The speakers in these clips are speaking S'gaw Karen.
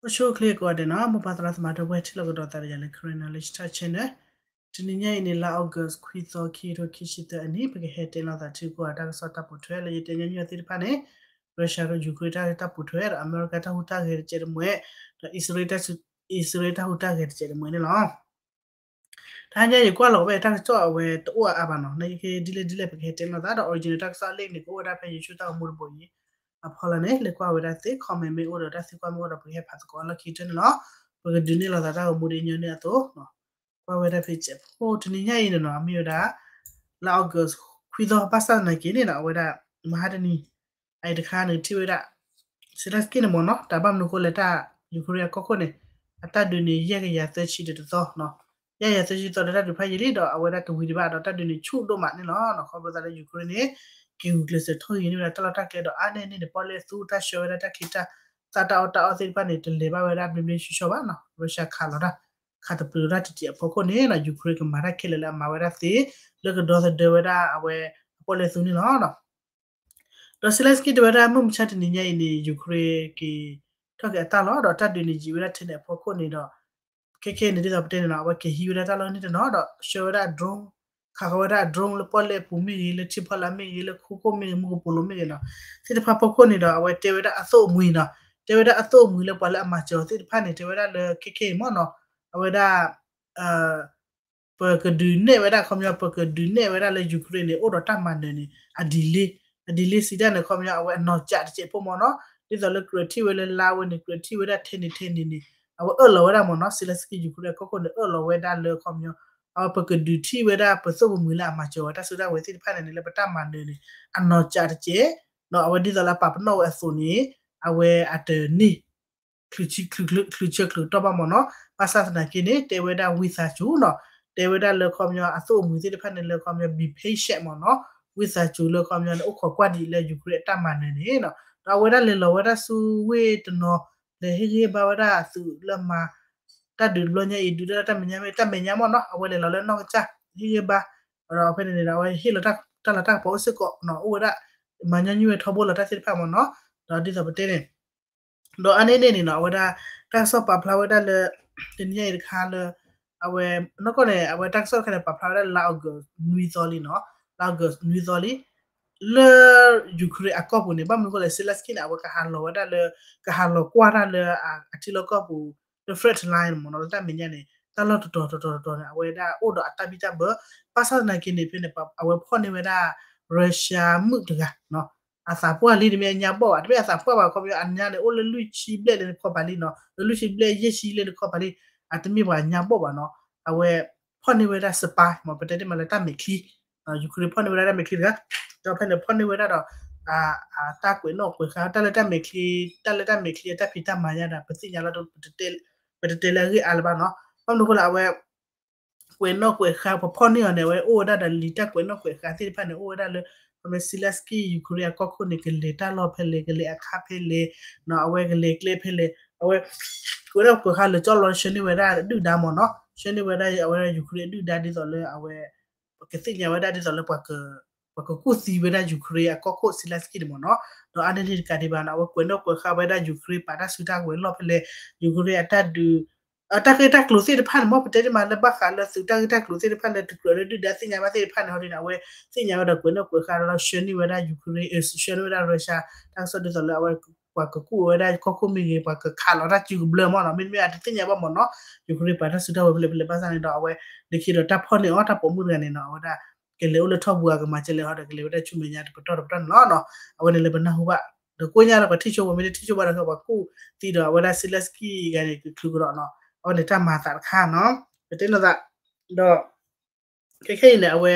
အိၣ်ဆူၣ်အိၣ်ချ့ကိးဂၤဒဲးနီၤ, မိၢ်ပၢ်သရၣ်သမါဒီပုၢ်ဝဲၢ်ထံၣ်လိာ်ကဒီးသးဒီးယၤလၢ Karen Knowledge Talk Channel. တနံၤညါအံၤန့ၣ် လါ August ခွံသီ ခံကထိခံဆံသၢအနံၣ် ပကဟဲတဲလီၤသးထံကီၢ်အတၢ်ကစီၣ်တၢ်ပိာ်ထွဲလၢယတဲညီနုၢ်အီၤသ့ၣ်တဖၣ်န့ၣ် Russia ဒီး Ukraine တၢ်ဂ့ၢ်တၢ်ပိာ်ထွဲဒီး အမဲရကၤတၢ်ဟူးတၢ်ဂဲၤတစဲးတမှဲၤ ဒီး အံၣ်စရ့လးတၢ်ဟူးတၢ်ဂဲၤတစဲးတမှဲၤန့ၣ်လီၤ. တဟါညါယကွၢ်လီၤဝဲတၢ်ကစီၣ်အဝဲတအိၣ်အါအါဘၣ်နီၤ, နာ်က့ဒ်လဲၣ်ဒ်လဲၣ် ပကဟဲတဲလီၤသးဒီး original တၢ်ကစီၣ်အလံာ်န့ၣ် ကအိၣ်ဝဲဒၣ်ဖဲ YouTube တၢ်ဂီၤမူတဘိအံၤ အဖီလာ်န့ၣ် လဲၤကွၢ်ဝဲဒၣ်သ့ comment မ့ၢ်အိၣ်ဒီးတၢ်သံကွၢ်မ့ၢ်အိၣ်ဒီး ပကဟဲဖးသကိးအလီၢ်ခံကတၢၢ်န့ၣ်လီၤ. ပကဒုးနဲၣ်လီၤသးတၢ်ဂီၤမူဒ်ညီနုၢ်အသိး ကွၢ်ဝဲဒၣ်ဖဲစဲးဖိတနံၤညါအံၤန့ၣ်နီၤ, အမ့ၢ်ဝဲဒၣ် လါ August ခွံသီ ဘၣ်ဆၣ်သနာ်က့န့ၣ်နီၤ အဝဲဒၣ် မဟါတနံၤ အအံၤတခါန့ၣ် ထံၣ်ဝဲဒၣ် Zelensky န့ၣ်မ့ၢ်နီၤ, တၢ်ဘၣ်မနုၤဃိလဲၣ် တၢ် Ukraine အကီၢ်ခိၣ်န့ၣ် အတၢ်ဒုးန့ၣ် ယဲၢ်ကယၤသၢဆံဒီးတသီနီၤ, ယဲၢ်ကယၤသၢဆံသီဒီးတၢ်ဒုးဖးယံာ်လံဒီး အဝဲဒၣ်တဝံၤဒံးဘၣ်ဒီး တၢ်ဒုးန့ၣ်ဆူၣ်ဒိၣ်မးန့ၣ်လီၤ. ခီဖျိသးလၢ Ukraine န့ၣ် က့ၤဂုာ်ကျဲးစၢးထီၣ်ဂ့ၤန့ၢ်ဝဲဒၣ်တၢ်လီၢ်တၢ်ကျဲဒီး အါန့ၢ်န့ၣ်န့ၣ် ပီၣ်လဲၣ်သူတၢ်ဆှၢဝဲဒၣ်တၢ်ချံတၢ် သးတၢ်အီၣ်တၢ်အီသ့ၣ်တဖၣ်န့ၣ် တလဲၤဘၣ်ဝဲဒၣ်ဘျ့ဘျ့ဆှီဆှီဘၣ်နီၤ, Russia ခးလီၤတၢ် ခးတပျုာ်တၢ်တစဲးအဖီခိၣ်န့ၣ်နီၤ Ukraine ကမၤတၢ်ခဲလၢာ်လၢအမၤဝဲဒၣ်သ့ လၢကဒီသဒၢဝဲဒၣ်အဝဲအပီၣ်လဲၣ်သူန့ၣ်လီၤ. ဒီး Zelensky တဲဝဲဒၣ်မုၢ်မဆါတနံၤညါအံၤန့ၣ် Ukraine က့ၤထီၣ်က့ၤအတၢ်လီၢ်ဒီးတၢ်ဒုးန့ၣ်ယံာ်ဝဲဒၣ်ထဲန့ၣ်အဖီခိၣ်န့ၣ်ဒီး ခဲခဲအံၤန့ၣ် ဒ်သိးပတဲန့ၣ်နီၤ အဝဲက့ၤဟံးဝဲဒၣ်တၢ်လီၢ်န့ၣ်တနီၤဒီး ဆှၢဝဲဒၣ် drone ခးဃီၤဝဲဒၣ် drone လၢပီၣ်လဲၣ်ပူၤမ့ၢ်ဂ့ၤ လၢထံဖီလာ်မ့ၢ်ဂ့ၤ လၢခိခိၣ်မ့ၢ်ဂ့ၤ မူကပိာ်လိၤမ့ၢ်ဂ့ၤနီၤ သ့ၣ်တဖၣ်ဖီခိၣ်န့ၣ်ဒီး အဝဲတဲဝဲဒၣ်အသိၣ်အမှံၤနီၤ, တဲဝဲဒၣ်အသိၣ်အမှံၤလၢပှၤလၢအမၤစၢၤအီၤသ့ၣ်တဖၣ်န့ၣ် တဲဝဲဒၣ်လၢခဲခဲအံၤမ့ၢ်နီၤ အဝဲဒၣ် ပကဒုးနဲၣ်ဝဲဒၣ်ခီပညီ ပကဒုးနဲၣ်ဝဲဒၣ်လၢ Ukraine န့ၣ် အိၣ်ဒီးတၢ်မၤနၢၤန့ၣ် အဒံးလ့ အဒံးလ့စံးတၢ်န့ၣ် ခီပညီ အဝဲအနီၢ်ကၠးတစဲးဖိမ့ၢ်နီၤ, ဒ်သိးလၢကြၢးထံၣ်ဝဲလၢလါဝဲန့ၣ် ကြၢးထံၣ်ဝဲဒၣ်ထဲန့ၣ်ထဲန့ၣ်န့ၣ် အဝဲအၢၣ်လီၤဝဲဒၣ်မ့ၢ်နီၤ Zelensky Ukraine အကီၢ်ခိၣ်န့ၣ် အၢၣ်လီၤဝဲဒၣ်လၢခီပညီ အဝဲပကဒုးထံၣ်ဝဲဒၣ်ပသိၣ်ပမှံၤလၢအမၤစၢၤဝဲတၢ်စုတၢ်ဝဲၤသ့ၣ်တဖၣ်န့ၣ်န့ၣ် လၢပတၢ်မၤနၢၤန့ၣ် အနီၢ်ကၠးတစဲး အဝဲဒ်သိးလၢအပာ်ပနီၣ်ဝဲအသိးန့ၣ် အဝဲအတန့ၢ် ချုးဆၢချုးကတီၢ်ဘၣ်မ့ၢ်နီၤ, ဘၣ်ဆၣ်သနာ်က့န့ၣ် တဲဝဲဒၣ်ဝံသးစူၤနီၤ, တဲဝဲဒၣ်လၢခီပညီအသိၣ်အမှံၤသ့ၣ်တဖၣ်န့ၣ်လၢခီပညီ be patient မ့ၢ်နီၤ, ဝံသးစူၤလၢခီပညီန့ၣ် အိၣ်ခိးကွၢ်ဒံးလၢ Ukraine အတၢ်မၤနၢၤန့ၣ်နီၤ, ဒီးအဝဲဒၣ်လဲၤလီၤဝဲဒၣ်ဆူဝ့ၢ်တနီၤ လဲၤဟ့ၣ်ဂံၢ်ဟ့ၣ်ဘါဝဲဒၣ်အသုးလၢမၤ တၢ်ဒုးတဘျီညါအံၤ ဒုးတၢ်လၢတၢ်မဲာ်ညါမ့ၢ်တၢ်မဲာ်ညါမ့ၢ်နီၤ, အဝဲလဲၤလီၤလၢနီၢ်ကစၢ် ဟ့ၣ်ဂံၢ်ဟ့ၣ်ဘါ, ဒီးဖဲန့ၣ်န့ၣ်ဒီး အဝဲဟ့ၣ်လီၤတၢ်လီၢ်တၢ်ကပီၤအိၣ်စ့ၢ်ကီးနီၤ, အိၣ်ဝဲဒၣ် မၤညီနုၢ်ဝဲထီဘိလီၤတၢ်သ့ၣ်တဖၣ်မ့ၢ်နီၤ, ဒီးဒ်သိးပတဲန့ၣ် ဒီးအါန့ၢ်န့ၣ်န့ၣ်နီၤ အဝဲဒၣ် တၢ်ကစီၣ်ပာ်ဖျါဝဲဒၣ်လၢ တနံၤညါအံၤတခါလၢ အဝဲ နီၢ်ကီၢ်န့ၣ် အဝဲတၢ်ကစီၣ်တခါန့ၣ် ပာ်ဖျါဝဲဒၣ်လၢ August နွံသီလံနီၤ, လၢ August နွံသီလံ လၢ Ukraine အကီၢ်ပူၤန့ၣ် ဘၣ်မနုၤအဃိလဲၣ် Zelensky န့ၣ် အဝဲကဟးလီၤဝဲဒၣ်လၢ ကဟးလီၤကွၢ်တၢ်လၢ အထံလီၢ်ကီၢ်ပူၤ လၢ front line မ့ၢ်နီၤ, လၢတၢ်မဲာ်ညါန့ၣ် တၢ်လီၢ်တတီၤတတီၤတတီၤန့ၣ် အဝဲဒၣ်အိၣ်ဒီးအတၢ်ဘံၣ်တၢ်ဘၢ, ဘၣ်ဆၣ်သနာ်က့န့ၣ် ဖဲန့ၣ် အဝဲဖီၣ်န့ၢ်ဝဲဒၣ် Russia မုၣ်တဂၤ အသးပှၢ်လံတမ့ၢ်အညါဘီၣ်ဘၣ်, တမ့ၢ်အသးပှၢ်ဘၣ် ခီပညီအညါန့ၣ် အိၣ်လၢလွံၢ်ဆံဘျဲၣ်လၢနခီၣ်ဖးလံနီၤ, လၢလွံၢ်ဆံဘျဲၣ်ယဲၢ်ဆံလၢနခီၣ်ဖးလံ, အတမ့ၢ်ပှၤညါဘီၣ်ဘၣ်နီၤ, အဝဲဖီၣ်န့ၢ်ဝဲဒၣ် spy မ့ၢ် ပတဲတ့ၢ်မးလၢတၢ်မဲာ်ချံ, Ukraine ဖီၣ်န့ၢ်ဝဲဒၣ်တၢ်မဲာ်ချံတဂၤ, ဒီးဖဲန့ၣ်ဖီၣ်န့ၢ်ဝဲဒၣ်ဒီး တၢ်ကွဲးနီၣ်ကွဲးဃါ တၢ်လၢတၢ်မဲာ်ချံ, တၢ်လၢတၢ်မဲာ်ချံအတၢ်ဖံးတၢ်မၤညါဒီး ပသ့ၣ်ညါလီၤ ပတတဲလၢအဂ့ၢ်အါလၢၤဘၣ်နီၤ, ဘၣ်မနုၤအဃိလဲၣ် အဝဲ ကွဲးနီၣ်ကွဲးဃါ ပဖီၣ်န့ၢ်အီၤန့ၣ် အဝဲအိၣ်ဝဲဒၣ်ဒီးလံာ်တၢ်ကွဲးနီၣ်ကွဲးဃါသ့ၣ်တဖၣ်န့ၣ် အိၣ်ဝဲဒၣ်လၢ ခီပညီ Zelensky Ukraine အကီၢ်ခိၣ်န့ၣ် ကလဲၤတၢ်လီၢ်ဖဲလဲၣ် ကလဲၤအခါဖဲလဲၣ်, အဝဲကလဲၤကျဲဖဲလဲၣ်, အဝဲ ကွဲးနီၣ်ကွဲးဃါလၢကၠီလီၤ ဆှၢန့ၢ်ဝဲဒၣ်ဒုၣ်ဒါမ့ၢ်နီၤ, ဆှၢန့ၢ်ဝဲဒၣ်အဝဲဒၣ် Ukraine ဒုၣ်ဒါဒ်သိးလၢအဝဲ ပကသ့ၣ်ညါဝဲဒၣ်ဒ်သိးလၢ ပှၤကကူၣ်သံဝဲဒၣ် Ukraine အကီၢ်ခိၣ် Zelensky န့ၣ်မ့ၢ်နီၤ, ဒီးအါန့ၢ်န့ၣ်တကးဒံးဘၣ်နီၤ အဝဲကွဲးနီၣ်ကွဲးဃါဝဲဒၣ် Ukraine ပာ်တၢ်စုတၢ်ဝဲၤလီၢ်ဖဲလဲၣ်, Ukraine အတၢ်ဒုး အတၢ်ဂ့ၢ်တၢ်ကျိၤသ့ၣ်တဖၣ်န့ၣ် မ်ပတဲတ့ၢ်မးလၢဘၣ်ဃးလၢ သုးတၢ်ဂ့ၢ်တၢ်ကျိၤသ့ၣ်တဖၣ်လၢတကြၢးလၢဒုၣ်ဒါသ့ၣ်ညါဘၣ်သ့ၣ်တဖၣ်န့ၣ် ဟီဒ်န့ၣ် အဝဲသ့ၣ်ညါဝဲဒီးကွဲးနီၣ်ကွဲးဃါဒီးဆှၢန့ၢ်ဝဲဒၣ် Ukraine ဆှၢန့ၢ်ဝဲဒၣ် Russia တၢ်ကစီၣ်ဒ်သိးလၢအဝဲ ပှၤကကူၣ်ဝဲဒၣ်ကီၢ်ခိၣ်မ့ၢ်ဂ့ၤ ပှၤကခးလီၤတၢ်စုကဘျၢမ့ၢ်နီၤ မ့တမ့ၢ်အတသ့ၣ်ညါဘၣ်မ့ၢ်နီၤ Ukraine ပာ်တၢ်စုတၢ်ဝဲၤဖဲလဲၣ်ဖဲလဲၣ်ဘၣ်ဆၣ်န့ၣ်ဒီး အဝဲ လၢခံဒီးတၢ်ဖီၣ်န့ၢ်အီၤ တၢ်ပိာ်မုၣ်တဂၤန့ၣ်နီၤ အဝဲဒၣ် ကလဲၤအိၣ်လၢထီၣ်ပူၤအကမၤကလဲာ်ဟီဒီး ကလဲၤဝဲဒၣ်ဆူမဲာ်ညါတပတီၢ်တပတီၢ်န့ၣ်လီၤနီၤ အဝဲန့ၣ်လၢပနၢ်ဟူဘၣ် ဒီးကိးညါဒီးပှၤထံၣ်ဆိပှၤမ့ၢ်တထံၣ်ဆိဘၣ်ဒီး ပှၤကူၣ်သံဒီး အဝဲဒၣ် Zelensky ဂၤန့ၣ် ကချုးကဒီးနီၤ အဝဲန့ၣ်တၢ်မၤသးတခါနီၤ ပတဲလိာ်သး ဒီး ခဲခဲအံၤန့ၣ် အဝဲ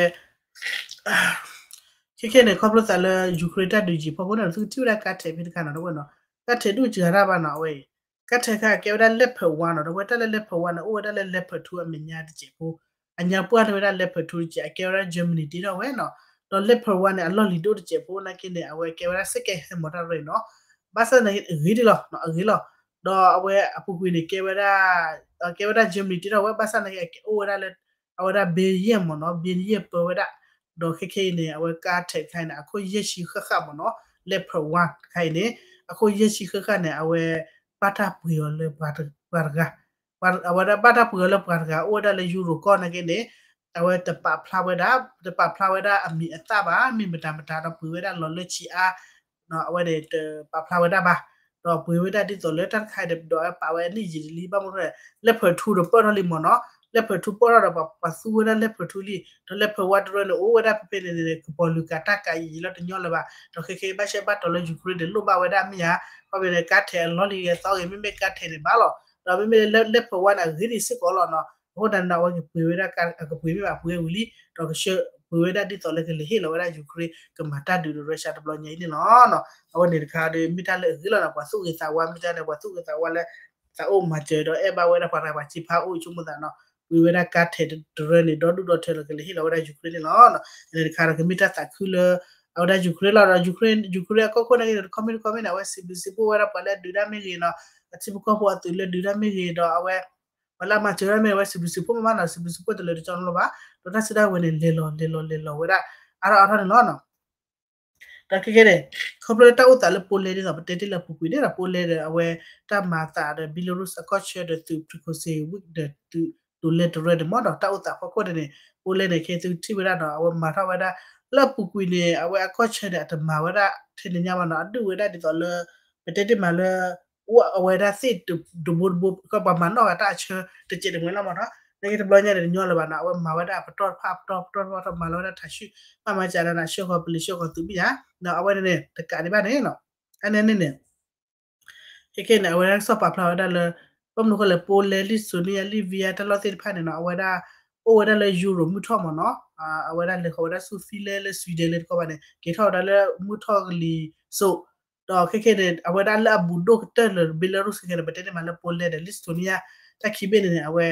ခဲခဲန့ၣ် ခီဖျိသးလၢ Ukraine တၢ်ဒုးယံာ်ဖီခိၣ်န့ၣ် သုကထံၣ်ဝဲဒၣ်ကါထဲးဖဲတခါနီၤ တဝဲနီၤ ကါထဲးဒုးစှၤတၢ်ဘၣ်နီၤ အဝဲအံၤ ကါထဲးခါအကဲဝဲဒၣ် Leopard one နီၤ တဝဲတၢ်လၢ Leopard one န့ၣ် အိၣ်ဝဲဒၣ်လၢ Leopard two အမဲာ်ညါတစဲးဖိ အညါပှၢ်န့ၢ်ဝဲဒၣ် Leopard two တစဲး အကဲဝဲဒၣ် Germany တ့ထီၣ်ဝဲနီၤ ဒီး Leopard one န့ၣ် အလီၢ်လံၤဒိၣ်တစဲးဖိ နာ်က့န့ၣ် အဝဲကဲဝဲဒၣ် second hand မီၤတၢ်ရ့နီၤ ဘၣ်ဆၣ်သနာ်က့ အဂ့ၤဒ်လီၤ အဂ့ၤလီၤ ဒီးအဝဲအပူၤကွံာ်န့ၣ် ကဲဝဲဒၣ် ကဲဝဲဒၣ် Germany တ့ထီၣ်ဝဲ ဘၣ်ဆၣ်သနာ်က့ အကဲအိၣ်ဝဲဒၣ်လၢ အဝဲဒၣ် Belgium မ့ၢ်နီၤ Belgium ပၢဝဲဒၣ် ဒီးခဲခဲအံၤန့ၣ် အဝဲကါထဲးတခါအံၤန့ၣ် အခိၣ်ယဲၢ်ဆံဃၣ်ဃၣ်မ့ၢ်နီၤ Leopard one တခါအံၤန့ၣ် အခိၣ်ယဲၢ်ဆံဃၣ်ဃၣ်န့ၣ် အဝဲ ဘၣ်တၢ်ပှ့ၤအီၤလၢပှၤတဂၤ, အဝဲဒၣ်ဘၣ်တၢ်ပှ့ၤအီၤလၢပှၤတဂၤ အိၣ်ဝဲဒၣ်လၢယူရိၤကီၢ်နာ်က့န့ၣ် အဝဲတပာ်ဖျါဝဲဒၣ်, တပာ်ဖျါဝဲဒၣ်အမံၤအသၣ်ဘၣ်, မ့ၢ်မတၤမတၤဒီးပှ့ၤဝဲဒၣ်လီၤလၢခံအါ အဝဲန့ၣ်တပာ်ဖျါဝဲဒၣ်ဘၣ်, ဒီးပှ့ၤဝဲဒၣ်ဒ်သိးလၢတၢ်တခါအံၤဒီးပာ်ဝဲအနံၣ်ယံာ်တလံ ဘၣ်မနုၤလဲၣ် လဲၤဖၢးထူဒီးပၢၢ်ထီၣ်လံမ့ၢ်နီၤ, လဲၤဖၢးထူပၢၢ်ထီၣ်ဒီးပှၤသူဝဲဒၣ်လဲၤဖၢးထူလံ, ဒီးလဲၤဖၢးဝါတရၢန့ၣ် အိၣ်ဝဲဒၣ်ဖဲဖဲန့ၣ်န့ၣ် ကပီၤလုာ်ကၤတၢ်ကးယံာ်ယံာ်လီၤတညီလၢၤဘၣ်, ဒီးခဲခဲအံၤဘၣ်ရှဲဘၣ်တီၤလၢ Ukraine န့ၣ် လိၣ်ဘၣ်ဝဲဒၣ်မ့ၢ်ဧါ, ခီဖျိန့ၣ် ကါထဲးအလီၢ်လံဂဲၤသီဂ့ၤ မ့မ့ၢ်ကါထဲးန့ၣ်ဘၣ်လီၤ, ဒီးမ့မ့ၢ်လၢလဲၤဖၢးဝါန့ၣ် အဂ့ၤဒံးစ့ၢ်ကီးလီၤနီၤ, အဃိသတးန့ၣ်ဒီး အဝဲကပှ့ၤဝဲဒၣ် အကပှ့ၤမ့ၢ်ဘၣ်ပှ့ၤဝံၤလံ, ဒီးကဆှၢပှ့ၤဝဲဒၣ်ဒ်သိးလၢကလဲၤဟ့ၣ်လီၤဝဲဒၣ် Ukraine ကမၤတၢ်ဒုးဒီး Russia တဘျီညါအံၤန့ၣ်လီၤ. အဝဲန့ၣ်တခါဒီး မ့ၢ်တၢ်လၢအဂ့ၤလီၤနီၤ, ပှၤသူၣ်ဂ့ၤသးဝါ မ့ၢ်တၢ်န့ၣ် ပှၤသူၣ်ဂ့ၤသးဝါလၢ သးအိၣ်မၤစၢၤဒီးအဲၣ်ဘၣ်ဝဲဒၣ်ပှၤတဂၤပှၤစံးဖးအိၣ်ဆိကမိၣ်သးနီၤ, ပှ့ၤဝဲဒၣ်ကါထဲးတရၢန့ၣ် ဒီဒူၣ်ဒီထၢလီၤ ကလဲၤဟ့ၣ်လီၤဝဲဒၣ် Ukraine န့ၣ်လီၤ. န့ၣ်တခါဒီးကမ့ၢ်တၢ်သးခုလၢ အဝဲဒၣ် Ukraine လီၤဒီး Ukraine Ukraine အကီၢ်ခိၣ်နာ်က့န့ၣ် တခီမ့ၢ်တခီမ့ၢ်န့ၣ် အဝဲစံးဘျုးစံးဖှိၣ်ဝဲဒၣ်ပှၤလၢအဒုးတၢ်မ့ၢ်ဂ့ၤနီၤ, အထံဖိကီၢ်ဖိအသုးလၢဒုးတၢ်မ့ၢ်ဂ့ၤဒီးအဝဲ ပှၤလၢအမၤစၢၤတၢ်မ့ၢ်ဝဲစံးဘျုးစံးဖှိၣ်မ့ၢ်ဘၣ်နီၤ, စံးဘျုးစံးဖှိၣ်တလၢတကီန့ၣ်လီၤဘၣ်, ဒီးတၢ်စုတၢ်ဝဲၤန့ၣ် လဲၤလီၤလဲၤလီၤလဲၤလီၤဝဲဒၣ် အါထီၣ်အါထီၣ်န့ၣ်လီၤ. ဒီးခဲခဲန့ၣ် ခီဖျိလၢတၢ်အိၣ်သးလၢ Poland ဒ်သိးပတဲတ့ၢ်လၢအပူၤကွံာ်န့ၣ်ဒီး Poland ဒီးအဝဲတၢ်မၤသးဒီး Belarus အကီၢ်ဆၢဒီးသုး Prigozhin ဒီးသုး ဒိးလဲတရၢန့ၣ်မ့ၢ်ဒီး တၢ်အိၣ်သးဖီခိၣ်န့ၣ်န့ၣ် Poland န့ၣ် ခဲသုထံၣ်ဝဲဒၣ်ဒီး အဝဲမၤထီၣ်ဝဲဒၣ် လၢအပူၤကွံာ်န့ၣ် အဝဲအကီၢ်ဆၢန့ၣ် အတမၤဝဲဒၣ်ထဲန့ၣ်ညါဘၣ်နီၤ, အဒုးဝဲဒၣ်ဒ်သိးလၢ ပတဲတ့ၢ်မးလၢ အဝဲဒၣ်သ့ၣ်တဘိတဘိ ပှၤမၤနီၣ်ဂၤတၢ်အဆၢတစဲးတမှဲၤလီၤမ့ၢ်နီၤ, နာ်က့တဘျီညါန့ၣ် တညီလၢၤဘၣ်နီၤ, အဝဲမၤဝဲဒၣ်အပတီၢ်တဖၣ် အပတီၢ်ပတီၢ်တဖၣ် မၤလီၤဝဲဒၣ်ထးဆူၣ် ဘၣ်မၤစၢၤလၢနၤ ဆှၢဃီၤပလံၤဆှၢဃီၤသုးမ့ၢ်ဧါ, ဒီးအဝဲန့ၣ်န့ၣ် တကးဒံးဘၣ်န့ၣ်နီၤ, အန့ၣ်န့ၣ်န့ၣ် ခဲခဲန့ၣ် အဝဲဒၣ်ကစီၣ်ပာ်ဖျါဝဲဒၣ်လၢ ဘၣ်မနုၤဃိလဲၣ် Poland Lithuania Latvia တၢ်လီၢ်သ့ၣ်တဖၣ်န့ၣ်နီၤ အဝဲဒၣ် အိၣ်ဝဲဒၣ်လၢ Europe မုၢ်ထီၣ်မ့ၢ်နီၤ, အဝဲဒၣ်လဲၤဃီၤဝဲဒၣ်ဆူ Finland လၢ Sweden လၢတခီဘၣ်န့ၣ် ကဲထီၣ်ဝဲဒၣ်လၢမုၢ်ထီၣ်ကလံၤစိး, ဒီးခဲခဲန့ၣ် အဝဲဒၣ်လၢအဘူးဒိၣ်ကတၢၢ်လၢ Belarus ခဲခဲန့ၣ် ပတဲန့ၣ်မးလၢ Poland ဒီး Lithuania တၢ်ခံဘ့ၣ်န့ၣ်န့ၣ် အဝဲ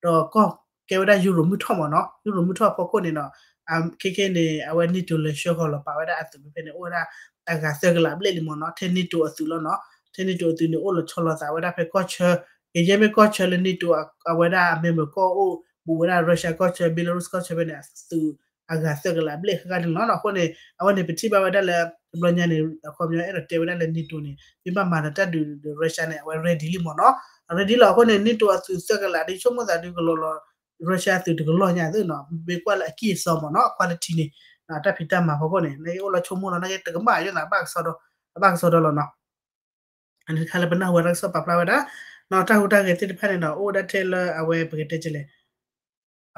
ဒီးကီၢ်ကဲဝဲဒၣ် Europe မုၢ်ထီၣ်မ့ၢ်နီၤ, Europe မုၢ်ထီၣ်အဖီခိၣ်န့ၣ်နီၤ, ခဲခဲန့ၣ် အဝဲ NATO လဲၤဆှၢဃီၤလီၤပာ်ဝဲဒၣ်အသုးဖဲဖဲန့ၣ် အိၣ်ဝဲဒၣ်အဂၤသၢကလးဘျဲၣ်လံမ့ၢ်နီၤ, ထဲ NATO အသုးလီၤနီၤ, ထဲ NATO အသုးန့ၣ် အိၣ်လီၤဆီလီၤသးဝဲဒၣ်ဖဲကီၢ်ဆၢ, ကယဲၢ်မ့ၢ်ကီၢ်ဆၢလၢ NATO အဝဲဒၣ်အမဲာ်မုာ်ကီၢ်အိၣ် ဘူးဝဲဒၣ် Russia ကီၢ်ဆၢ Belarus ကီၢ်ဆၢဖဲန့ၣ် အသုးအဂၤသၢကလးဘျဲၣ်ဃၣ်ဃၣ်န့ၣ်လီၤ. အဃိန့ၣ် အဝဲန့ၣ် ပထံၣ်ဘၣ်ဝဲဒၣ်လၢ တဘျီညါန့ၣ် အခီပညီအဲၣ်ဒိးတဲဝဲဒၣ်လၢ NATO န့ၣ် မ့ၢ်ဘၣ်မၤဒီးတၢ်ဒုးဒီး Russia န့ၣ် အဝဲ ready လံမ့ၢ်နီၤ, ready လီၤ. အဃိန့ၣ် NATO အသုးသၢကလးဒ်ဆိကမိၣ်သးဒုးကလီၤလီၤ Russia အသုးတကလီၤညါသုနီၤ, မ့ၢ်ကွၢ်လၢအကံၢ်အစီမ့ၢ်နီၤ, quality န့ၣ် တၢ်ဖံးတၢ်မၤဖီခိၣ်န့ၣ် နကအိၣ်လီၤဆိကမိၣ်လီၤ နကတကမၣ်ယိၣ်သး အဘၣ်ကစီဒီလီၤနီၤ. အန့ၣ်တခါလၢပနၢ်ဟူဝဲတၢ်ကစီၣ်ပာ်ဖျါဝဲဒၣ် နီၤ တၢ်ဟူးတၢ်ဂဲၤသ့ၣ်တဖၣ်န့ၣ်ဒီး အိၣ်ဝဲဒၣ်ထဲလၢအဝဲပကတဲကလဲၣ်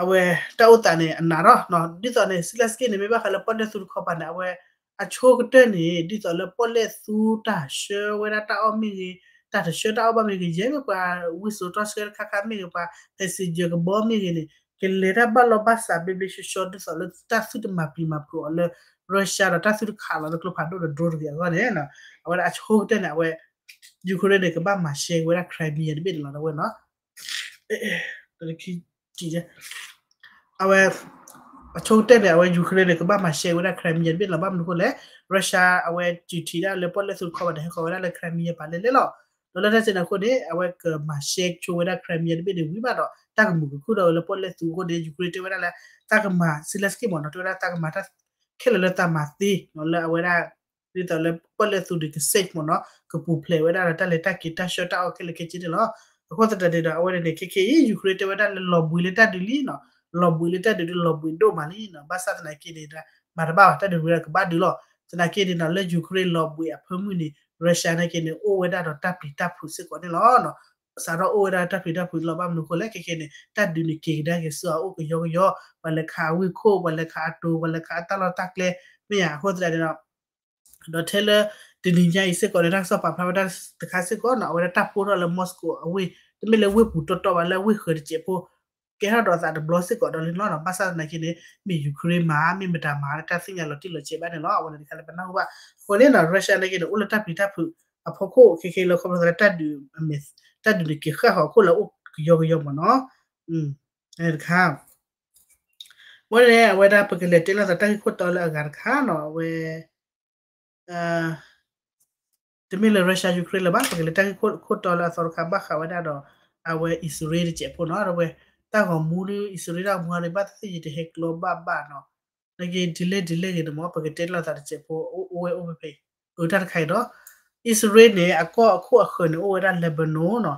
အဝဲတၢ်အိၣ်သးန့ၣ် အနးထီၣ်နီၤ, ဒ်သိးန့ၣ် Zelenskyy န့ၣ် မ့ၢ်ဘၣ်ဃးလၢပီၣ်လဲၣ်သူတခီပၤန့ၣ် အဝဲအဆိကတၢၢ်န့ၣ် ဒ်သိးလၢပီၣ်လဲၣ်သူတၢ်ဆှၢဝဲဒၣ်တၢ်အီၣ်မ့ၢ်ဂ့ၤ, တၢ်တဆှၢတၢ်အီၣ်ဘၣ်မ့ၢ်ဂ့ၤ, ယဲၢ်မ့ၢ်ပှၤဝံစိာ်တီဆှၢတခါခါမ့ၢ်ဂ့ၤ, ပှၤ passenger ကဘီမ့ၢ်ဂ့ၤန့ၣ် ကလဲၤတၢ်ဘၣ်လီၢ်ဘၣ်စးဘျ့ဘျ့ဆှီဆှီ ဒ်သိးလၢတၢ်သုတမၤပျံၤမၤဖုးအီၤလၢ Russia ဒီးတၢ်သုတခးလီၤလၢကျိဖးဒိၣ်ဒီး drone တဂ့ၤအဂီၢ်န့ၣ် အဝဲဒၣ်အဆိကတၢၢ်န့ၣ် အဝဲ Ukraine န့ၣ် ကဘၣ်မၤရှဲဝဲဒၣ် Crimea တဘ့ၣ်န့ၣ်လီၤ ဒီးဝဲနီၤ အဝဲ အဆိကတၢၢ်န့ၣ် အဝဲ Ukraine န့ၣ် ကဘၣ်မၤရှဲဝဲဒၣ် Crimea တဘ့ၣ်လီၤ. ဘၣ်မနုၤအဃိလဲၣ် Russia အဝဲစူးထံးဒၣ်လၢပီၣ်လဲၣ်သူတခီပၤန့ၣ် ဟဲဃီၤဝဲဒၣ်လၢ Crimea ပာ်လဲၣ်လဲၣ်လီၤ. ဒီးလၢတၢ်စဲန့ၣ်အဃိန့ၣ် အဝဲကမၤရှဲဆိဝဲဒၣ် Crimea တဘ့ၣ်န့ၣ်ဝံၤဘၣ်ဒီး တၢ်ကမူၤကခုၣ်ဒီးဝဲလၢပီၣ်လဲၣ်သူအဃိန့ၣ် Ukraine တဲဝဲဒၣ်လၢ တၢ်ကမၤ Zelenskyy မ့ၢ်နီၤ တဲဝဲဒၣ်တၢ်ကမၤတၢ် ခဲလၢာ်လၢတၢ်မၤသ့နီၤ လၢအဝဲဒၣ် ဒ်သိးလၢပီၣ်လဲၣ်သူန့ၣ် က safe မ့ၢ်နီၤ ကပူၤဖျဲးဝဲဒၣ်ဒီးတၢ်လဲၤတၢ်က့ၤတၢ်ဆှၢတၢ်အီၣ်ခဲလၢာ်ခဲဆ့န့ၣ်လီၤ. အဃိသတးန့ၣ်ဒီး အဝဲန့ၣ်န့ၣ် ခဲခဲအံၤ Ukraine တဲဝဲဒၣ်လၢလီၤဘှံးလၢတၢ်ဒုးလံနီၤ လီၤဘှံးလၢတၢ်ဒုးဒုးလီၤဘှံးဒိၣ်မးလံနီၤ ဘၣ်ဆၣ်သနာ်က့န့ၣ်ဒီး မၤတဘၣ်ဘၣ် တၢ်ဒုးဝဲဒၣ်ကဘၣ်ဒုးလီၤ. သနာ်က့န့ၣ်နီၤ လၢ Ukraine လီၤဘှံးအဖၢမုၢ်န့ၣ် Russia နာ်က့န့ၣ် အိၣ်ဝဲဒၣ်ဒီးတၢ်ပျံၤတၢ်ဖုးစ့ၢ်ကီးန့ၣ်လီၤ. စးထီၣ်အိၣ်ဝဲဒၣ်တၢ်ပျံၤတၢ်ဖုးလီၤ ဘၣ်မနုၤအဃိလဲၣ် ခဲခဲန့ၣ် တၢ်ဒုးန့ၣ်က့ၤကဒါက့ၤဆူအအိၣ်ကယီကယီ ပှၤလဲၤခးအဝ့ၢ်ခိၣ် ပှၤလဲၤခးအတိၤ ပှၤလဲၤခးအတၢ်လီၢ်တၢ်ကျဲ မ့ၢ်ဧါအဃိသတးန့ၣ်ဒီး ဒီးထဲလၢ တနံၤညါအံၤစ့ၢ်ကီးန့ၣ် တၢ်ကစီၣ်ပာ်ဖျါဝဲဒၣ်တခါစ့ၢ်ကီးနီၤ အဝဲဒၣ်တၢ်ပိၢ်ထီၣ်လၢ Moscow အဝ့ၢ် တမ့ၢ်လၢဝ့ၢ်ပူၤတီတီဘၣ် လၢဝ့ၢ်ဃၢၤတစဲးဖိ ကဲထီၣ်ဒီးအသးတဘျီစ့ၢ်ကီးဒီးလံလီၤနီၤ ဘၣ်ဆၣ်သနာ်က့န့ၣ် မ့ၢ် Ukraine မၤ မ့ၢ်မတၤမၤ တၢ်သ့ၣ်ညါလီၤတံၢ်လီၤဆဲးဘၣ်န့ၣ်လီၤ အဝဲန့ၣ်တခါလၢပနၢ်ဟူဘၣ် အဃိန့ၣ်နီၤ Russia နာ်က့န့ၣ် အိၣ်လၢတၢ်ပျံၤတၢ်ဖုးအဖီခိၣ် ခဲခဲလၢခီဖျိသးလၢတၢ်ဒုး တၢ်ဒုးန့ၣ်က့ၤဃၣ်ဃီၤအခိၣ်လၢအိၣ်ကယီကယီမ့ၢ်နီၤ တခါ အဝဲန့ၣ် အဝဲဒၣ်ပကလဲၤတဲလိာ်သးတၢ်ဂ့ၢ်ခိၣ်တီလၢအဂၤတခါနီၤ အဝဲ တမ့ၢ်လၢ Russia Ukraine လၢၤဘၣ် ပကလဲၤတၢ်ဂ့ၢ်ခိၣ်တီလၢအသီတခါ ဘၣ်ဃးဝဲဒၣ်ဒီး အဝဲအံၣ်စရ့လးတစဲးဖိနီၤ အဝဲ တၢ်ဂီၤမူဒီး အံၣ်စရ့လးတၢ်ဂီၤမူဒီး ဘၣ်သ့ၣ်သ့ၣ်ယတဟဲကျီဘၣ်ဘၣ်နီၤ နက့ delay delay ဂ့ၤန့ၣ်မ့ၢ် ပကတဲလိာ်သးတစဲးဖိ အိၣ်ဝဲအိၣ်ဖဲဖဲ အတၢ်တခါအံၤဒီး အံၣ်စရ့လးန့ၣ် အကီၢ်အခိၣ်အဃၢၤန့ၣ် အိၣ်ဝဲဒၣ် Lebanon နီၤ.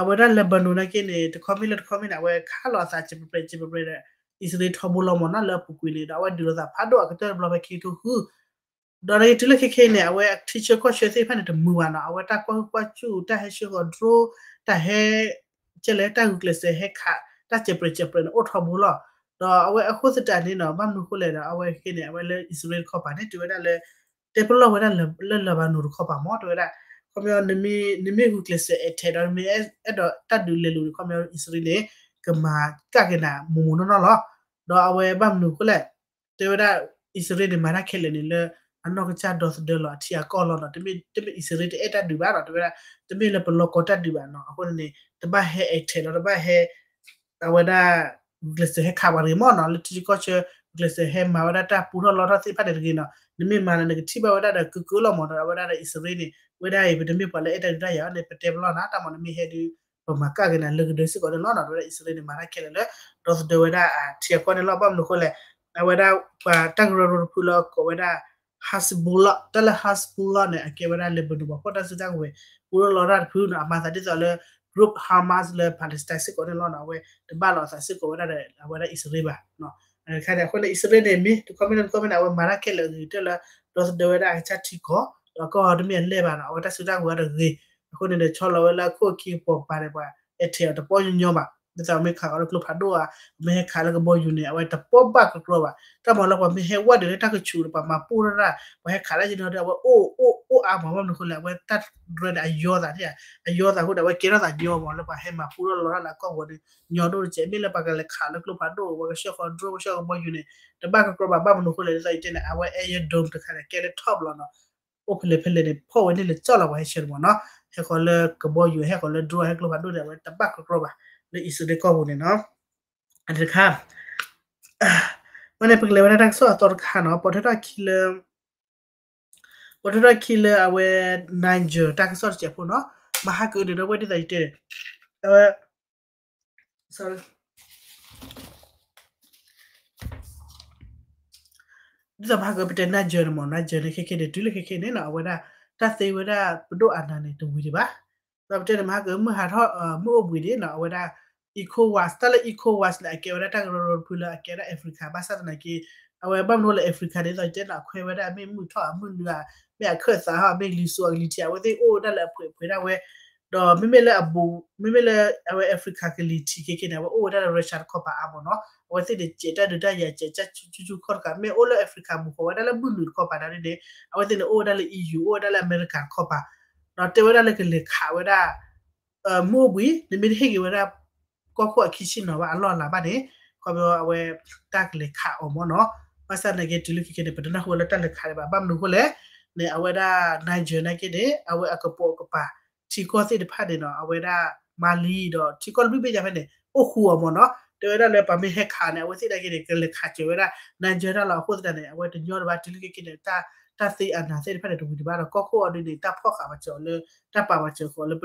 အဝဲဒၣ် Lebanon နာ်က့န့ၣ် တခီမ့ၢ်လၢတခီမ့ၢ်န့ၣ် အဝဲခးလိာ်အသး စဲးပြဲးစဲးပြဲးဒီး အံၣ်စရ့လးထီဘိလီၤမ့ၢ်နီၤ လၢအပူၤကွံာ်န့ၣ် ဒီးအဝဲဒုးလိာ်သးဖးဒိၣ်အကတၢၢ်တဘျီဖဲခံကထိဃု ဒီးနာ်က့တုၤလၢခဲခဲအံၤန့ၣ် အဝဲထံဆၢကီၢ်ဆၢသ့ၣ်တဖၣ်န့ၣ် တမုာ်ဘၣ်နီၤ. အဝဲတၢ်ကွၢ်ဟုၣ်ကွၢ်စူၣ် တၢ်ဟဲဆှၢဃီၤ drone တၢ်ဟဲ ကဲလဲၣ် တၢ်ဂုာ်ကျဲးစၢးဟဲခး တၢ်စဲးပြဲးစဲးပြဲးန့ၣ် အိၣ်ထီဘိလီၤ. ဒီးအဝဲအဃိသတးန့ၣ်နီၤ ဘၣ်မနုၤအဃိလဲၣ်ဒီး အဝဲခဲန့ၣ် အဝဲလၢအံၣ်စရ့လးတခီပၤန့ၣ် တဲဝဲဒၣ်လၢ တဲပလီၢ်ဝဲဒၣ်လၢ လၢလၢဘၤနိၣ်တခီပၤမ့ၢ် တဲဝဲဒၣ် ခီပညီ နမ့ၢ်ဂုာ်ကျဲးစၢး attack ဒီး နမ့ၢ်အဲၣ်ဒိးတၢ်ဒုးလဲၤလိာ်န့ၣ် ခီပညီ အံၣ်စရ့လးန့ၣ် ကမၤကၣ်က့ၤနၤမိၢ်မိၢ်နီၢ်နီၢ်လီၤ. ဒီးအဝဲဘၣ်မနုၤအဃိလဲၣ် တဲဝဲဒၣ် အံၣ်စရ့လးန့ၣ် မၤတၢ်ခဲလၢာ်န့ၣ်လၢ အနီၢ်ကစၢ်ဒီသဒၢလီၤအထံအကီၢ်လီၤနီၤ. တမ့ၢ် တမ့ၢ်အံၣ်စရ့လးတအဲၣ်တၢ်ဒုးဘၣ်နီၤ. တဲဝဲဒၣ် တမ့ၢ်လၢပလီၢ်ကီတၢ်ဒုးဘၣ်နီၤ. အဃိန့ၣ်န့ၣ် တဘၣ်ဟဲ attack ဒီးတဘၣ်ဟဲ အဝဲဒၣ် ဂုာ်ကျဲးစၢးဟဲခးပှၤတဂ့ၤမ့ၢ်နီၤ. လၢထံဆၢကီၢ်ဆၢ ဂုာ်ကျဲးစၢးဟဲမၤဝဲဒၣ်တၢ်ပူထီၣ်လီထီၣ်သ့ၣ်တဖၣ်န့ၣ်တဂ့ၤနီၤ. နမ့ၢ်မၤလၢနကထံၣ်ဘၣ်ဝဲဒၣ်ဒီးကကၢလီၤမ့ၢ်နီၤ. အဝဲဒၣ်ဒီးအံၣ်စရ့လးန့ၣ် ဝဲဒၣ်အံၤ ပတမ့ၢ်ပှၤလၢအဲၣ်တၢ်ဒုးတၢ်ယၤန့ၣ် ပတဲပလီၢ်နၤ တၢ်မၤနမ့ၢ်ဟဲဒုး ပမၤကၣ်က့ၤနၤလၢကဒၢစ့ၢ်ကီးန့ၣ်လီၤနီၤ. တဲဝဲဒၣ်အံၣ်စရ့လးန့ၣ် မၤတၢ်ခဲလၢာ်လၢ ဒီသဒၢဝဲဒၣ်အထံအကီၢ်န့ၣ်လီၤ. ဘၣ်မနုၤအဃိလဲၣ် အဝဲဒၣ်ပှၤတၢ်ကရၢကရိတဖုလၢကိးဝဲဒၣ် Hezbollah တၢ်လၢ Hezbollah န့ၣ် အကဲဝဲဒၣ် Lebanon ပှၤဖီၣ်တၢ်စုတၢ်ကဝဲၤ ပူထီၣ်လီထီၣ်တဖုနီၤ. အမၤသးဒ်သိးလၢ group Hamas လၢ Palestine စ့ၢ်ကီးန့ၣ်လီၤနီၤ. အဝဲတဘၣ်လိာ်အသးစ့ၢ်ကီးဝဲဒၣ်ဒီး အဝဲဒၣ်အံၣ်စရ့လးဘၣ် တခါန့ၣ် အဃိန့ၣ် အံၣ်စရ့လးန့ၣ် မ့ၢ်တခီမ့ၢ်လၢတခီမ့ၢ်န့ၣ် အဝဲမၤတၢ်ခဲလၢာ်အဂ့ၤကတၢၢ်လၢ ဒီသဒၢဝဲဒၣ်အကစၢ်ထံကီၢ် ဒီးကီၢ်တမ့ၢ်အလဲၢ်ဘၣ်နီၤ. အဝဲတၢ်စုတၢ်ကဝဲၤတဂ့ၤ အဃိန့ၣ်ဒီး ဆီလီၤဝဲလၢအခိၣ်အခံကပီၤကပၤန့ၣ် ပှၤအဲၣ်ထဲးအီၤတပီၢ်ညီညီဘၣ်. ဒ်သိးမ့ၢ်ခးဃီၤလၢကျိဖးဒိၣ်ဧါ မ့ၢ်ဟဲခးလၢကဘီယူၤန့ၣ် အဝဲတပီၢ်ဘၣ်ကကြီဘၣ်. တၢ်မၤလၢပှၤမ့ၢ်ဟဲဝဲဒၣ်လၢတၢ်ကဆူးဒီး ပှၤမၤပူထီၣ်တၢ် ပှၤဟဲခးတၢ်ယနီၤဒီး အဝဲအိၣ်အိၣ်အိၣ်အါမး ဘၣ်မနုၤအဃိလဲၣ် အဝဲတၢ်ရဲၣ်န့ၣ် အယီသးန့ၣ် အယီသးအဃိဒီး အဝဲကဲထီၣ်သးညီမး လၢပှၤဟဲမၤပူထီၣ်လီၤတၢ်လၢအကီၢ်ပူၤန့ၣ် ညီဒိၣ်တကဲး မ့ၢ်လၢပှၤကလဲၤခးလၢကျိဖးဒိၣ် ပှၤကဆှၢဃီၤ drone ကဆှၢကဘီယူၤန့ၣ် တဘၣ်ကကြီဘၣ် ဘၣ်မနုၤအဃိလဲၣ် ဒ်သိးယတဲန့ၣ် အဝဲ Iron Dome တခါန့ၣ် ကဲလၢ top လီၤနီၤ. အိၣ်ဖဲလဲၣ်ဖဲလဲၣ်န့ၣ် ဖီၣ်ဝဲန့ၣ်လၢကၠီၣ်လီၤ ပှၤဟဲဆှၢန့ၣ်မးနီၤ. ဟဲဃီၤလၢကဘီယူၤ ဟဲဃီၤလၢ drone ဟဲကျိဖးဒိၣ်န့ၣ် အဝဲတဘၣ်ကကြီဘၣ် လၢအံၣ်စရ့လးကီၢ်ပူၤန့ၣ်နီၤ. အတခါ ဝဲန့ၣ် ပကလဲၤဝဲဒၣ်တၢ်ကစီၣ်အသီတခါနီၤ. ပိာ်ထွဲထီၣ်ခံလၢ ပိာ်ထွဲထီၣ်ခံလၢအဝဲ Niger တၢ်ကစီၣ်တစဲးဖိနီၤ. မၤဟးကၢဒုးဒီးဝဲဒ်သိးယတဲ အဝဲ sorry ဒ်သိးမၤဟးကၢပတဲ Niger န့ၣ်မး Niger န့ၣ် ခဲခဲန့ၣ် တုၤလၢခဲခဲန့ၣ်နီၤ အဝဲဒၣ် တၢ်သ့ဝဲဒၣ်ပဒိၣ်အနၢ်န့ၣ် တဝံၤဒံးဘၣ်. ဒီးပတဲန့ၣ် မၤဟးကၢမုၢ်ဟးထီၣ် မုၢ်အိၣ်ဘှံးဒံးနီၤ အဝဲဒၣ် ECOWAS တၢ်လၢ ECOWAS န့ၣ် အကဲဝဲဒၣ်တၢ်ကရၢကရိတဖုလၢအကဲဝဲဒၣ် Africa ဘၣ်ဆၣ်သနာ်က့ အဝဲဘၣ်မနုၤလၢ Africa ဒ်သိးယတဲနီၤ အခွဲးဝဲဒၣ် မ့ၢ်မုၢ်ထီၣ်အမုၢ်နုာ်ဧါ မ့ၢ်အခၢၣ်သးဧါ မ့ၢ်ကလံၤစိးအကလံၤထံး အဝဲသ့ၣ်အိၣ်ဝဲဒၣ်လၢအဖှဲးဖှဲးဒၣ်ဝဲ ဒီးမ့မ့ၢ်လၢအဘူး မ့မ့ၢ်လၢအဝဲ Africa ကလံၤထံးခဲခဲန့ၣ် အဝဲအိၣ်ဝဲဒၣ်လၢ Russia တခီပၤအါမးနီၤ. အဝဲသ့ၣ်န့ၣ် စဲးတၢ်ဒုးတၢ်ယၤ စဲးတၢ်ဆူၣ်ဆူၣ်ခီၣ်တခါ မ့ၢ်အိၣ်လၢ Africa ဘူးဃီၤဝဲဒၣ်လၢမုၢ်နုာ်တခီပၤဒၣ်န့ၣ် အဝဲသ့ၣ်န့ၣ် အိၣ်ဝဲဒၣ်လၢ EU အိၣ်ဝဲဒၣ်လၢ America တခီပၤ ဒီးတဲဝဲဒၣ်လၢကလဲၤခးဝဲဒၣ် မုၢ်အိၣ်ဘှံး နမ့ၢ်တဟ့ၣ်က့ၤဝဲဒၣ် ကီၢ်ခိၣ်အခံဆ့ၣ်နီၤဘၣ်အလီၢ်အလၤဘၣ်န့ၣ် ခီဖျိအဝဲတၢ်ကလဲၤခးအီၤမးနီၤ. ဘၣ်ဆၣ်သနာ်က့ တုၤလၢခဲခဲန့ၣ် ပတနၢ်ဟူဝဲလၢတၢ်လဲၤခးဒံးဘၣ် ဘၣ်မနုၤအဃိလဲၣ်န့ၣ် အဝဲဒၣ် Niger နာ်က့န့ၣ် အဝဲအကပိာ်ကပၤ ထံကီၢ်သ့ၣ်တဖၣ်န့ၣ်နီၤ အဝဲဒၣ် Mali ဒီး ထံကီၢ်တဘ့ၣ်ဘ့ၣ်ညါဖဲန့ၣ် အိၣ်ဃူအီၤမးနီၤ. တဲဝဲဒၣ်လၢပှၤမ့ၢ်ဟဲခးန့ၣ် အဝဲသ့ၣ်နာ်က့န့ၣ် ကလဲၤခးစၢၤဝဲဒၣ် Niger တၢ်လီၤ. အဃိသတးန့ၣ် အဝဲတညီဒံးဘၣ် တုၤလၢခဲခဲန့ၣ် တၢ် တၢ်သ့အနၢ်သ့ၣ်တဖၣ်န့ၣ် တဝံၤဒံးဘၣ်ဒီး ကီၢ်ခိၣ်အီၤဒ်န့ၣ် တၢ်ဖီၣ်ဃာ်ပာ်စၢၤအီၤလၢ တၢ်ပာ်ပာ်စၢၤဃီၤလၢ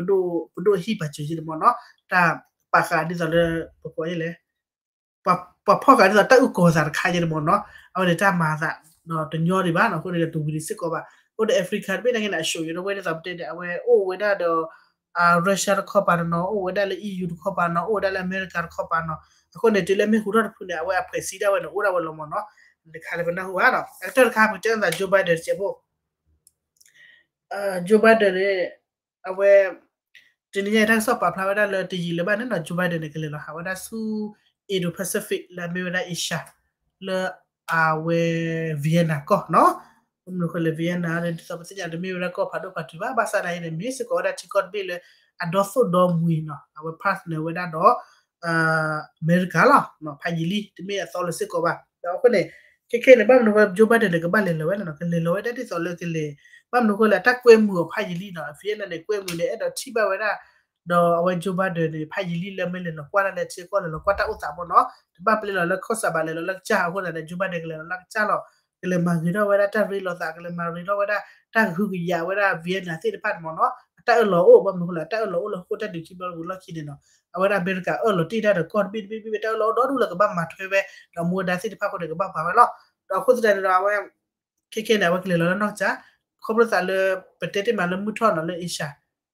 ပဒိၣ်ဟံၣ်ပာ်စၢၤယဲန့ၣ်မးနီၤ. တၢ်ပာ်ဃာ်ဒ်သိးလၢ ပကိးယဲလဲၣ် ပှၤဖီၣ်ဃာ်ဒ်သိးတၢ်အုၣ်ကီၤသးတခါယဲန့ၣ်မးနီၤ. အဝဲန့ၣ်တၢ်မၤသး ဒီးတညီဒံးဘၣ်နီၤ. အဃိန့ၣ်ဒီးတဝံၤဒံးစ့ၢ်ကီးဘၣ်. အဃိဒီး Africa တဘ့ၣ်နာ်က့န့ၣ် အရှုံးယိာ်ဒၣ်ဝဲဒ်သိးပတဲန့ၣ် အဝဲအိၣ်ဝဲဒၣ်ဒီး Russia တခီပၤနီၤနီၤ, အိၣ်ဝဲဒၣ်လၢ EU တခီပၤနီၤ, အိၣ်ဝဲဒၣ်လၢအမဲရကၤတခီပၤနီၤ. အဃိန့ၣ် တုၤလၢမ့ၢ်ဟူထီၣ်တဖုန့ၣ် အဝဲအဖှဲးစံးဒၣ်ဝဲန့ၣ် အိၣ်ဒၣ်ဝဲလီၤမးနီၤ. တခါလၢပနၢ်ဟူဘၣ်နီၤ. အကတၢၢ်တခါ ပကတဲအသး Joe Biden တစဲးဖိ Joe Biden န့ၣ် အဝဲ တနံၤညါအံၤ တၢ်ကစီၣ်ပာ်ဖျါဝဲဒၣ်လၢတယံာ်လၢၤဘၣ်န့ၣ်နီၤ Joe Biden န့ၣ် ကလဲၤလီၤဟးဝဲဒၣ်ဆူ Indo-Pacific လၢအမ့ၢ်ဝဲဒၣ် Asia လၢအဝဲ Vietnam ကီၢ်နီၤ. ဘၣ်မနုၤအဃိလဲၣ် Vietnam န့ၣ် ဒ်သိးပသ့ၣ်ညါ တမ့ၢ်ဝဲဒၣ်ကီၢ်ဖးဒိၣ်ဖးတုၤဘၣ်. ဘၣ်ဆၣ်သနာ်က့န့ၣ် မ့ၢ်စ့ၢ်ကီးဝဲဒၣ်ထံကီၢ်တဘ့ၣ်လၢ အဒီသိၣ်ဒီမှံၤနီၤ အဝဲ partner ဝဲဒၣ်ဒီး အမဲရကၤလီၤ. ဖးယံာ်လံ တမ့ၢ်အသီလၢၤစ့ၢ်ကီးဘၣ်. ဒီးအဃိန့ၣ် ခဲခဲန့ၣ် ဘၣ်မနုၤအဃိ Joe Biden န့ၣ် ကဘၣ်လဲၤလီၤဝဲန့ၣ်နီၤ ကလဲၤလီၤဝဲဒၣ်ဒ်သိးလၢကလဲၤ ဘၣ်မနုၤအဃိလဲၣ် တၢ်ကွဲမုာ်အီၤဖးယံာ်လံနီၤ. Vietnam န့ၣ် ကွဲမုာ်န့ၣ် အဲၣ်ဒိးထံၣ်ဘၣ်ဝဲဒၣ် ဒီးအဝဲ Joe Biden န့ၣ် ဖးယံာ်လံလၢမ့ၢ်လဲၤလီၤကွၢ်တၢ်လၢထံကီၢ် လဲၤလီၤကွၢ်တၢ်အိၣ်သးမးနီၤ. တဘၣ်ပျဲလီၤလၢကီၢ်စဲၣ်ဘၣ် လဲၤလီၤလၢကစၢ်အဃိသတးန့ၣ် Joe Biden ကလဲၤလီၤလၢကစၢ်လီၤ. ကလဲၤမၤဂ့ၤထီၣ်ဝဲဒၣ်တၢ်ရ့လိာ်သး ကလဲၤမၤရ့ထီၣ်ဝဲဒၣ် တၢ်ကဟုကယာ်ဝဲဒၣ် Vietnam သ့ၣ်တဖၣ်န့ၣ်မးနီၤ. အတၢ်အၢၣ်လီၤအိၣ် ဘၣ်မနုၤအဃိလဲၣ် အတၢ်အၢၣ်လီၤအိၣ်လၢဟီၣ်ခိၣ်တၢ်ဒုးထံဘျီတဝံၤလီၢ်ခံန့ၣ်နီၤ အဝဲဒၣ်အမဲရကၤအၢၣ်လီၤတ့ၢ်တၢ်ဒီးကီၢ်တဘ့ၣ်တဘ့ၣ်ဘ့ၣ်ဘ့ၣ် တၢ်အၢၣ်လီၤအိၣ်ဒီဒူၣ်လၢကဘၣ်မၤထွဲဝဲ ဒီးမူဒါသ့ၣ်တဖၣ်အဃိန့ၣ် ကဘၣ်မၤဝဲလီၤ. ဒီးအဃိသတးန့ၣ်ဒီးအဝဲ ခဲခဲန့ၣ် အဝဲကလဲၤလီၤလၢနီၢ်ကစၢ် ခီဖျိသးလၢ ပတဲတ့ၢ်မးလၢမုၢ်ထီၣ်နီၤလၢ Asia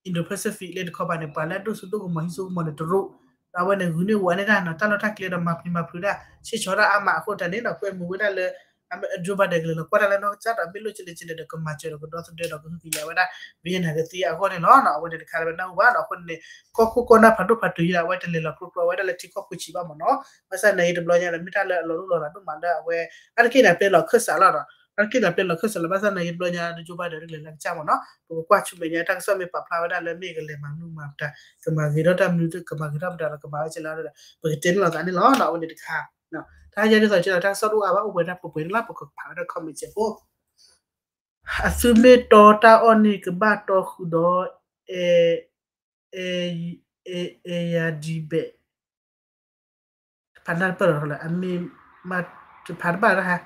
Indo-Pacific လၢတခီပၤန့ၣ် ပှၤလၢအဒိၣ်စိဒိၣ်ကမီၤဟံးစိကမီၤန့ၣ်တရူး, ဒီးအဝဲန့ၣ်ဂုာ်န့ၢ်ဝၤန့ၢ်တၢ်နီၤ တၢ်လီၢ်တၢ်ကျဲဒီးမၤပျံၤမၤဖုးတၢ် ဆ့ၣ်ဆီတၢ်အါမးအဃိတၢ်န့ၣ်ဒီး ကွဲမုာ်ဝဲဒၣ်လၢ Joe Biden ကလဲၤလီၤကွၢ်တၢ်လၢနီၢ်ကစၢ်ဒီးမ့ၢ်လိၣ်ကလဲၤကလဲၤဒီးကမၤစၢၤဒီးကဒီသဒၢဒီးကဟုကယာ်ဝဲဒၣ် Vietnam ကသ့အဂီၢ်န့ၣ်လီၤ. အဝဲန့ၣ်တခါလၢပနၢ်ဟူဘၣ်နီၤ အဃိန့ၣ် ကီၢ်ခိၣ်ကီၢ်နၢ်ဖးဒိၣ်ဖးတုၤအံၤဒီး အဝဲတလဲၤလီၤကျိကျိ အဝဲဒၣ်လၢထံကီၢ်ဖိဆံးဘၣ်မ့ၢ်နီၤ ဘၣ်ဆၣ်နာ်က့တဘျီညါဒီး မ့ၢ်တၢ်လၢအလီၤလိၢ်လီၤလးဒိၣ်မးလၢအဝဲ အါတက့ၢ်န့ၣ် ပျဲလီၤခၢၣ်စးလီၤဒီး အါတက့ၢ်န့ၣ် ပျဲလီၤခၢၣ်စးလီၤ ဘၣ်ဆၣ်နာ်က့တဘျီညါဒီး Joe Biden တလဲၤလၢကစၢ်မ့ၢ်နီၤ ပကကွၢ်ဆူမဲာ်ညါတၢ်ကစီၣ်မ့ၢ်ပာ်ဖျါဝဲဒၣ်လၢမ့ၢ်ကလဲၤမၤမနုၤမၤတၢ် ကမၤဂ့ၤထီၣ်တၢ်မနုၤ ကမၤဂ့ၤထီၣ်ပတၢ်ဒီးကမၤဝဲကလဲၤဒီး ပကတဲန့ၣ်လီၤသးန့ၣ်လီၤ. အဝဲန့ၣ်တခါ တၢ်ဟဲယါဒ်သိးကဲဒီး တၢ်ကစီၣ်တအိၣ်အါဘၣ် အိၣ်ပှဲၤတၢ်ပှဲၤပှဲၤန့ၣ်လီၤ ပကဖးဝဲဒၣ် comment စဲးဖိ အသုမ့ၢ်တီတၢ်အီၣ်န့ၣ် ကဘၣ်တီဃုာ်ဒီး အဲ အဲ အဲ အဲယၤဒံးဘဲး ဖးနၢ်တပၢၢ်လီၤ အမ့ၢ်မၤတဖးတဘၣ်လၢဟါ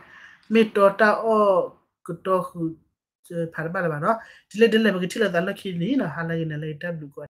မ့ၢ်တီတၢ်အီၣ်ကတီဃုာ် ဖးတဘၣ်လၢၤဘၣ်နီၤ ဒ်လဲၣ်ဒ်လဲၣ် ပကထံၣ်လိာ်သးလၢခံန့ၣ်နီၤ ဟါလၢဂ့ၤနၤလၢဂ့ၤ တၢ်ဘျုးကိး